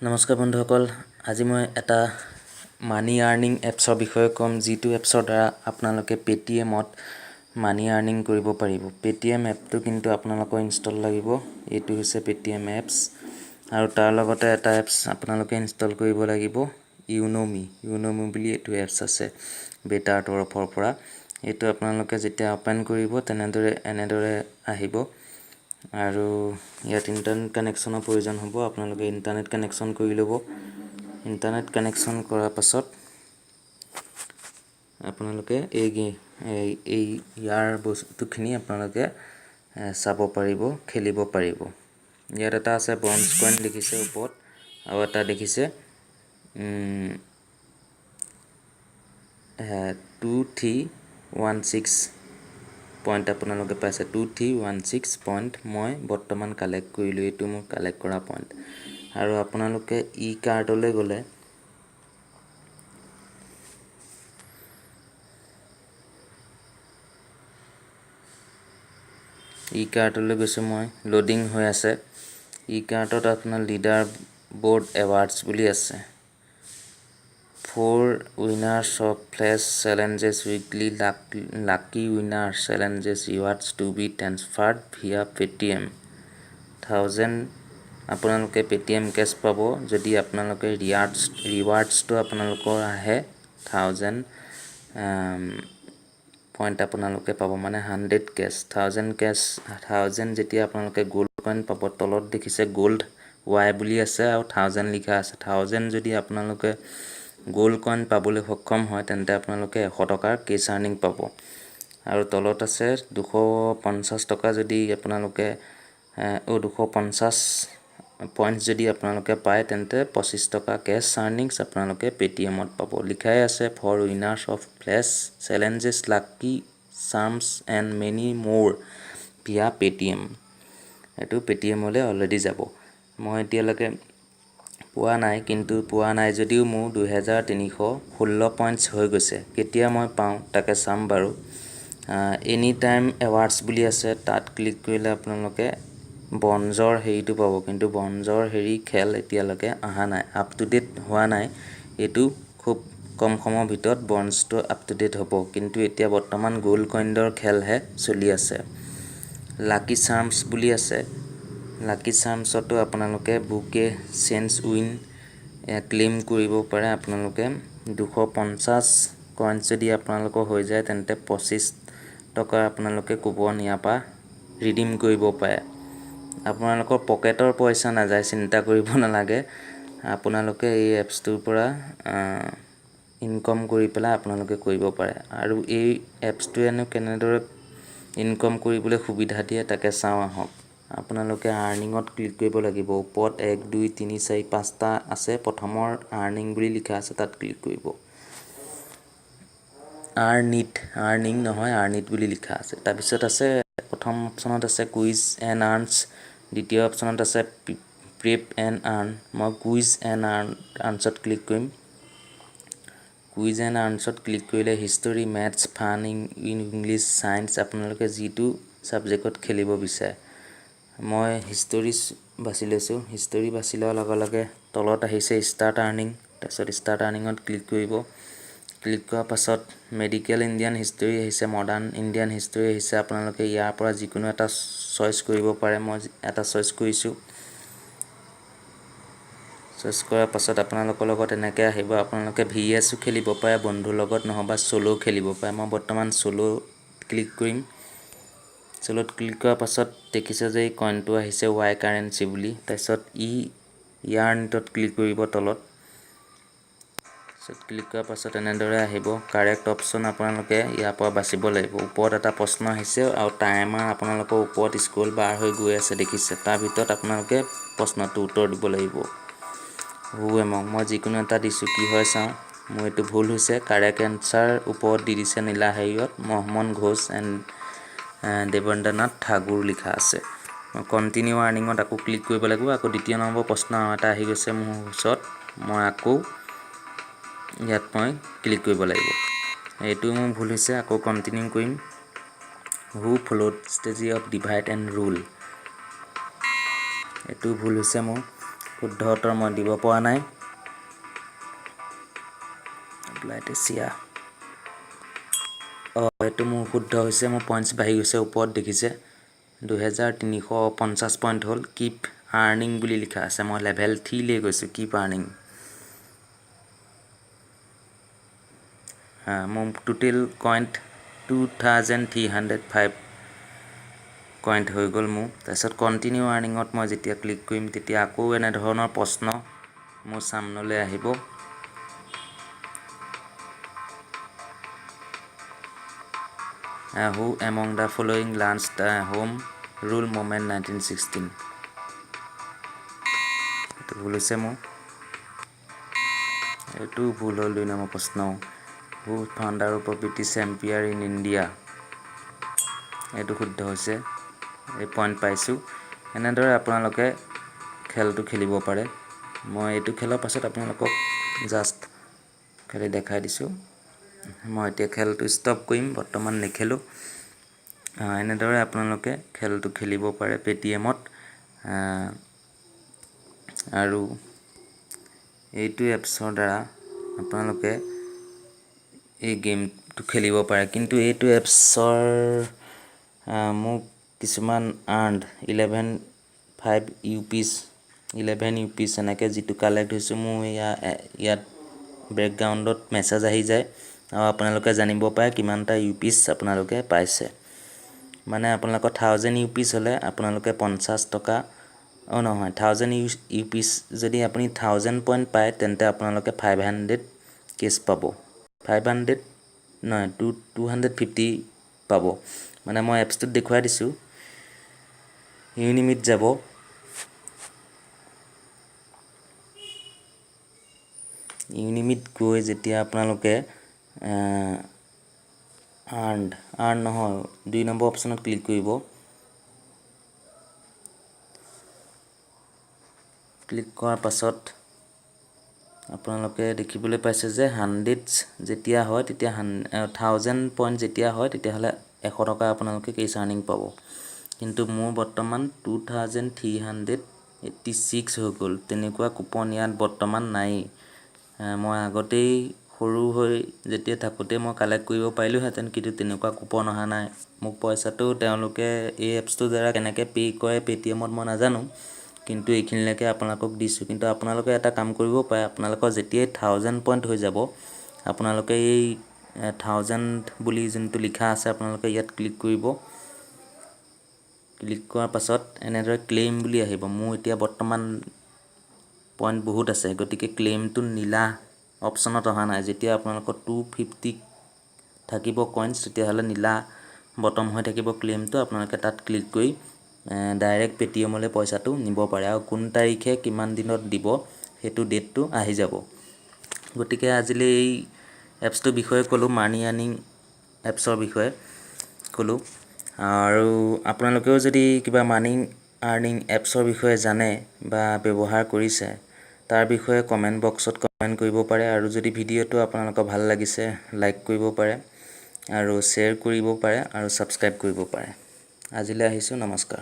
নমস্কাৰ বন্ধুসকল, আজি মই এটা মানি আৰ্নিং এপছৰ বিষয়ে ক'ম, যিটো এপছৰ দ্বাৰা আপোনালোকে পে'টিএমত মানি আৰ্নিং কৰিব পাৰিব। পে'টিএম এপটো কিন্তু আপোনালোকৰ ইনষ্টল লাগিব। এইটো হৈছে পে'টিএম এপছ আৰু তাৰ লগতে এটা এপছ আপোনালোকে ইনষ্টল কৰিব লাগিব, ইউন'মি। ইউন'মি বুলি এইটো এপছ আছে বেটাৰ তৰফৰ পৰা। এইটো আপোনালোকে যেতিয়া অ'পেন কৰিব, তেনেদৰে এনেদৰে আহিব আৰু ইয়াত ইণ্টাৰনেট কানেকশ্যনৰ প্ৰয়োজন হ'ব। আপোনালোকে ইণ্টাৰনেট কানেকশ্যন কৰি ল'ব। ইণ্টাৰনেট কানেকশ্যন কৰাৰ পাছত আপোনালোকে এই ইয়াৰ বস্তুখিনি আপোনালোকে চাব পাৰিব, খেলিব পাৰিব। ইয়াত এটা আছে ব্ৰঞ্জ কইন দেখিছে ওপৰত আৰু এটা দেখিছে 2316 point আপোনালোকে পাইছে। 2316 পইণ্ট মই বৰ্তমান কালেক্ট কৰিলোঁ। এইটো মোৰ কালেক্ট কৰা পইণ্ট। আৰু আপোনালোকে ই কাৰ্টলৈ গ'লে, ই কাৰ্টলৈ গৈছোঁ মই, লোডিং হৈ আছে। ই কাৰ্টত আপোনাৰ লিডাৰ বৰ্ড এৱাৰ্ডছ বুলি আছে। Four winners of flash challenges, weekly lucky winner challenges, rewards to be transferred via Paytm 1000। আপোনালোকে পে'টিএম কেছ পাব যদি আপোনালোকে ৰিৱাৰ্ডছটো আপোনালোকৰ আহে। 1000 পইণ্ট আপোনালোকে পাব, মানে 100 কেছ, 1000 কেছ। 1000 যেতিয়া আপোনালোকে গ'ল্ড কইন পাব, তলত দেখিছে গ'ল্ড ৱাই বুলি আছে আৰু 1000 লিখা আছে। 1000 যদি আপোনালোকে গ'ল্ড কইন পাবলৈ সক্ষম হয়, তেন্তে আপোনালোকে 100 টকাৰ কেছ আৰ্নিং পাব। আৰু তলত আছে 250 টকা যদি আপোনালোকে, 250 পইণ্টছ যদি আপোনালোকে পায়, তেন্তে 25 টকা কেছ আৰ্নিংছ আপোনালোকে পে'টিএমত পাব। লিখাই আছে, "For winners of flash challenges, lucky charms and many more via Paytm." এইটো পে'টিএমলৈ অলৰেডি যাব। মই এতিয়ালৈকে পোৱা নাই, কিন্তু পোৱা নাই যদিও মোৰ 2316 পইণ্টছ হৈ গৈছে। কেতিয়া মই পাওঁ তাকে চাম বাৰু। এনি টাইম এৱাৰ্ডছ বুলি আছে, তাত ক্লিক কৰিলে আপোনালোকে ব্ৰঞ্জৰ হেৰিটো পাব। কিন্তু ব্ৰঞ্জৰ হেৰি খেল এতিয়ালৈকে অহা নাই, আপ টু ডেট হোৱা নাই। এইটো খুব কম সময়ৰ ভিতৰত ব্ৰঞ্জটো আপ টু ডেট হ'ব, কিন্তু এতিয়া বৰ্তমান গ'ল্ড কইনৰ খেলহে চলি আছে। লাকি চাৰ্মছ বুলি আছে। লাকি চাৰ্মছতো আপোনালোকে বুকে চেঞ্জ উইন ক্লেইম কৰিব পাৰে। আপোনালোকে 250 কইনছ যদি আপোনালোকৰ হৈ যায়, তেন্তে 25 টকা আপোনালোকে কুপন ইয়াৰ পৰা ৰিডিম কৰিব পাৰে। আপোনালোকৰ পকেটৰ পইচা নাযায়, চিন্তা কৰিব নালাগে। আপোনালোকে এই এপছটোৰ পৰা ইনকম কৰি পেলাই আপোনালোকে কৰিব পাৰে। আৰু এই এপছটোৱেনো কেনেদৰে ইনকম কৰিবলৈ সুবিধা দিয়ে, তাকে চাওঁ আহক। আপোনালোকে আৰ্নিঙত ক্লিক কৰিব লাগিব। ওপৰত এক, দুই, তিনি, চাৰি, পাঁচটা আছে। প্ৰথমৰ আৰ্নিং বুলি লিখা আছে, তাত ক্লিক কৰিব। আৰ্নিট, আৰ্নিং নহয়, আৰ্নিট বুলি লিখা আছে। তাৰপিছত আছে, প্ৰথম অপশ্যনত আছে কুইজ এণ্ড আৰ্নছ, দ্বিতীয় অপশ্যনত আছে প্ৰেপ এণ্ড আৰ্ণ। মই কুইজ এণ্ড আৰ্নছত ক্লিক কৰিম। কুইজ এণ্ড আৰ্নছত ক্লিক কৰিলে history, maths, fun in English, science, আপোনালোকে যিটো ছাবজেক্টত খেলিব বিচাৰে। মই হিষ্টৰী বাছি লৈছোঁ। হিষ্টৰী বাছি লোৱাৰ লগে লগে তলত আহিছে ষ্টাৰ্ট আৰ্নিং। তাৰপিছত ষ্টাৰ্ট আৰ্নিঙত ক্লিক কৰিব। ক্লিক কৰাৰ পাছত মেডিকেল ইণ্ডিয়ান হিষ্টৰী আহিছে, মডাৰ্ণ ইণ্ডিয়ান হিষ্টৰী আহিছে। আপোনালোকে ইয়াৰ পৰা যিকোনো এটা চইচ কৰিব পাৰে। মই এটা চইচ কৰিছোঁ। চইচ কৰাৰ পাছত আপোনালোকৰ লগত এনেকৈ আহিব। আপোনালোকে ভি এছো খেলিব পাৰে বন্ধুৰ লগত, নহ'বা চ'ল' খেলিব পাৰে। মই বৰ্তমান চ'ল' ক্লিক কৰিম। চ'লত ক্লিক কৰাৰ পাছত দেখিছে যে এই কইনটো আহিছে ৱাই কাৰেঞ্চি বুলি। তাৰপিছত ই ইয়াৰ্নটোত ক্লিক কৰিব তলত। তাৰপিছত ক্লিক কৰাৰ পাছত এনেদৰে আহিব। কাৰেক্ট অপশ্যন আপোনালোকে ইয়াৰ পৰা বাচিব লাগিব। ওপৰত এটা প্ৰশ্ন আহিছে আৰু টাইমাৰ আপোনালোকৰ ওপৰত স্ক্ৰল বাৰ হৈ গৈ আছে দেখিছে। তাৰ ভিতৰত আপোনালোকে প্ৰশ্নটো উত্তৰ দিব লাগিব। হু এমং, মই যিকোনো এটা দিছোঁ, কি হয় চাওঁ। মোৰ এইটো ভুল হৈছে। কাৰেক্ট এনচাৰ ওপৰত দি দিছে নীলা হেৰিয়ত, মহম্মদ ঘোষ এণ্ড দেৱেন্দ্ৰনাথ ঠাকুৰ লিখা আছে। কণ্টিনিউ আৰ্নিঙত আকৌ ক্লিক কৰিব লাগিব। আকৌ দ্বিতীয় নম্বৰ প্ৰশ্ন এটা আহি গৈছে মোৰ ওচৰত। মই আকৌ ইয়াত মই ক্লিক কৰিব লাগিব। এইটো মোৰ ভুল হৈছে, আকৌ কণ্টিনিউ কৰিম। Who followed strategy of divide and rule? এইটো ভুল হৈছে মোৰ। শুদ্ধ উত্তৰ মই দিব পৰা নাই। এছিয়া। অঁ, এইটো মোৰ শুদ্ধ হৈছে। মোৰ পইণ্টছ বাঢ়ি গৈছে। ওপৰত দেখিছে, 2350 পইণ্ট হ'ল। কিপ আৰ্নিং বুলি লিখা আছে। মই লেভেল 3লৈ গৈছোঁ। Keep earning. মোৰ total coin 2305 coin হৈ গ'ল মোৰ। তাৰপিছত কণ্টিনিউ আৰ্নিঙত মই যেতিয়া ক্লিক কৰিম, তেতিয়া আকৌ এনেধৰণৰ প্ৰশ্ন মোৰ সামনলৈ আহিব। Who among the following launch the Home Rule Movement 1916? এইটো ভুল হৈছে মোৰ। এইটো ভুল হ'ল। দুই নম্বৰ প্ৰশ্ন, who founder of British Empire in India? এইটো শুদ্ধ হৈছে। এই পইণ্ট পাইছোঁ। এনেদৰে আপোনালোকে খেলটো খেলিব পাৰে। মই এইটো খেলৰ পাছত আপোনালোকক জাষ্ট খালি দেখাই দিছোঁ। মই এতিয়া খেলটো ষ্টপ কৰিম, বৰ্তমান নেখেলোঁ। এনেদৰে আপোনালোকে খেলটো খেলিব পাৰে পে'টিএমত আৰু এইটো এপছৰ দ্বাৰা আপোনালোকে এই গেমটো খেলিব পাৰে। কিন্তু এইটো এপছৰ মোক কিছুমান আৰ্ণড 11 5 ইউপিছ, 11 ইউপিছ এনেকৈ যিটো কালেক্ট হৈছোঁ, মোৰ ইয়াত বেকগ্ৰাউণ্ডত মেছেজ আহি যায় আৰু আপোনালোকে জানিব পাৰে কিমানটা ইউপিছ আপোনালোকে পাইছে। মানে আপোনালোকৰ 1000 ইউপিছ হ'লে আপোনালোকে 50 টকা, অঁ নহয়, 1000 ইউপিছ যদি আপুনি 1000 পইণ্ট পায়, তেন্তে আপোনালোকে 500 কেছ পাব। 500 নহয়, 250 পাব। মানে মই এপছটোত দেখুৱাই দিছোঁ। ইউনিমিত যাব। ইউনিমিত গৈ যেতিয়া আপোনালোকে আৰ্ণড, আৰ্ণ নহয়, দুই নম্বৰ অপশ্যনত ক্লিক কৰিব। ক্লিক কৰাৰ পাছত আপোনালোকে দেখিবলৈ পাইছে যে হাণ্ড্ৰেডছ যেতিয়া হয়, তেতিয়া 1000 পইণ্ট যেতিয়া হয়, তেতিয়াহ'লে 100 টকা আপোনালোকে কেছ আৰ্নিং পাব। কিন্তু মোৰ বৰ্তমান 2386 হৈ গ'ল। তেনেকুৱা কুপন ইয়াত বৰ্তমান নায়েই। মই আগতেই সৰু হৈ যেতিয়া থাকোঁতে মই কালেক্ট কৰিব পাৰিলোহেঁতেন, কিন্তু তেনেকুৱা কুপন অহা নাই। মোক পইচাটো তেওঁলোকে এই এপছটোৰ দ্বাৰা কেনেকৈ পে' কৰে পে'টিএমত, মই নাজানো। কিন্তু এইখিনিলৈকে আপোনালোকক দিছোঁ। কিন্তু আপোনালোকে এটা কাম কৰিব পাৰে। আপোনালোকৰ যেতিয়াই 1000 পইণ্ট হৈ যাব, আপোনালোকে এই 1000 বুলি যোনটো লিখা আছে, আপোনালোকে ইয়াত ক্লিক কৰিব। ক্লিক কৰাৰ পাছত এনেদৰে ক্লেইম বুলি আহিব। মোৰ এতিয়া বৰ্তমান পইণ্ট বহুত আছে, গতিকে ক্লেইমটো নীলা অপশ্যনত অহা নাই। যেতিয়া আপোনালোকৰ 250 থাকিব কইনছ, তেতিয়াহ'লে নীলা বটম হৈ থাকিব ক্লেইমটো। আপোনালোকে তাত ক্লিক কৰি ডাইৰেক্ট পে'টিএমলৈ পইচাটো নিব পাৰে আৰু কোন তাৰিখে কিমান দিনত দিব, সেইটো ডেটটো আহি যাব। গতিকে আজিলৈ এই এপছটোৰ বিষয়ে ক'লোঁ, মানি আৰ্নিং এপছৰ বিষয়ে ক'লোঁ। আৰু আপোনালোকেও যদি কিবা মানি আৰ্নিং এপছৰ বিষয়ে জানে বা ব্যৱহাৰ কৰিছে, তাৰ বিষয়ে কমেণ্ট বক্সত কমেণ্ট কৰিব পাৰে। আৰু যদি ভিডিঅ'টো আপোনালোকৰ ভাল লাগিছে, লাইক কৰিব পাৰে আৰু শ্বেয়াৰ কৰিব পাৰে আৰু ছাবস্ক্ৰাইব কৰিব পাৰে। আজিলৈ আহিছোঁ, নমস্কাৰ।